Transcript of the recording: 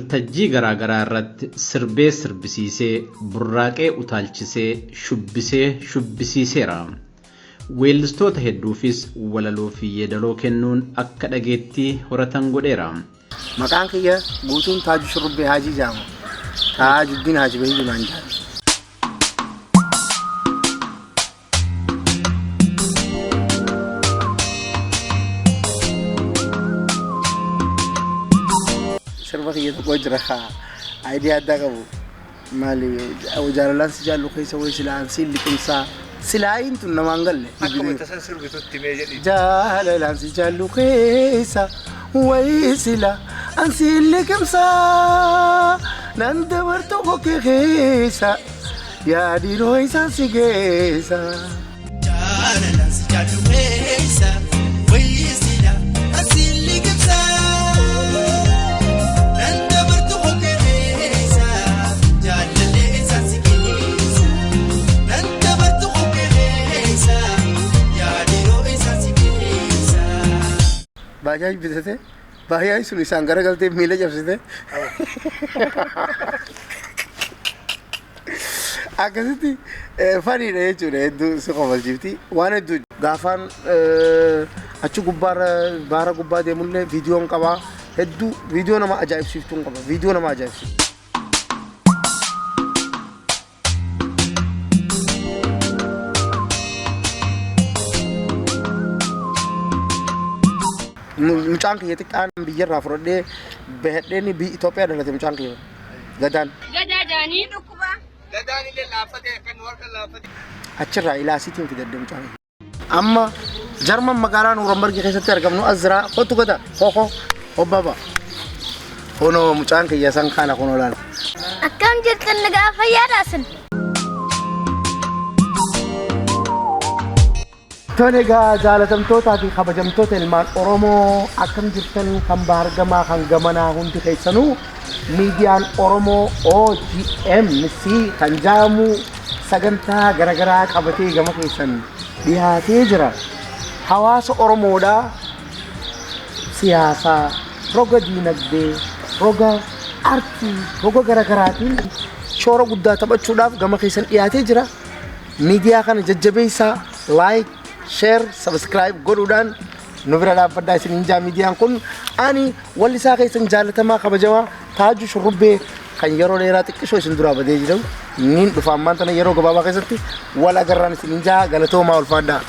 Waltajjii garaagaraa irratti sirbee sirbisiisee, burraaqee utaalchisee, shubbisee shubbisiiseera. Weellistoota hedduufis walaloo fi yeedaloo kennuun akka dhageettii horatan godheera. Maqaan kiyya guutuun Taajuu Shurrubbee Haajii jedhama. Taajuddiin Haaji Bahii Jumaan jedhama. Sirba kiyya tokko jira ayidiyaa addaa qabu. Maali jaalalaan si jaallu keessa wayi silaa ansiin liqimsaa silaayiin tun namaan galle. Akkuma tasan sirbitutti mee jedhi. Jaalalaan si jaallu keessa wayi sila ansiin liqimsaa nan dabartu kokkee keessa yaa dhiiroo isaan si geessa. Jaalalaan si jaallu keessa wayii sila asiin liqimsa. Nan dabartu kokkee keessa jaalallee isaan si keessa. Nan dabartu kokkee keessa yaa dhiiroo isaan si keessa. Baajaaj bitate baajaaj sun isaan garagaltee miila cabsite. Akkasitti faniidha jechuudha hedduu si kofalchiifti waan hedduu. Gaafaan achi gubbaarra baara gubbaa deemullee viidiyoon qabaa hedduu viidiyoo nama ajaa'ibsiiftuun qaba viidiyoo nama ajaa'ibsiiftu. Mucaan kiyya xiqqaan biyyarraa fudhadhee bahadheen biyya Itoophiyaa dhalate mucaan kiyya gadaan. Gadaa jaanii dhukkuba. Gadaan illee laaffatee akka nu harka laaffate. Achirraa ilaasiitiin fidadhe mucaan kiyya. Amma Jarman magaalaa Nuurambargi keessatti argamnu as jira. Kottu gada koko hobbaba. Kunoo mucaan kiyya san kana kunoo laala. Akkam jirtan nagaa fayyaadhaa sin. Tole egaa jaalatamtootaa fi kabajamtoota ilmaan Oromoo akkam jirtan kan baargamaa kan gamanaa hundi keessanuu miidiyaan Oromoo OGMC kan jaamu sagantaa garaagaraa qabatee gama keessan dhiyaatee jira. Hawaasa Oromoodhaa siyaasaa, roga diinagdee, roga artii, roga garaagaraatiin shoora guddaa taphachuudhaaf gama keessan dhiyaatee jira. Miidiyaa kana jajjabeessaa, like, share, subscribe godhuudhaan nu bira dhaabbadhaa isiniin jaa miidiyaan kun ani wallisaa keessan jaalatamaa kabajamaa Taajuu Shurrubbee kan yeroo dheeraa xiqqishoo isin duraa badee jiru niin dhufa ammaan tana yeroo gabaabaa keessatti wal agarraan isiniin jaa galatoomaa ulfaadhaa.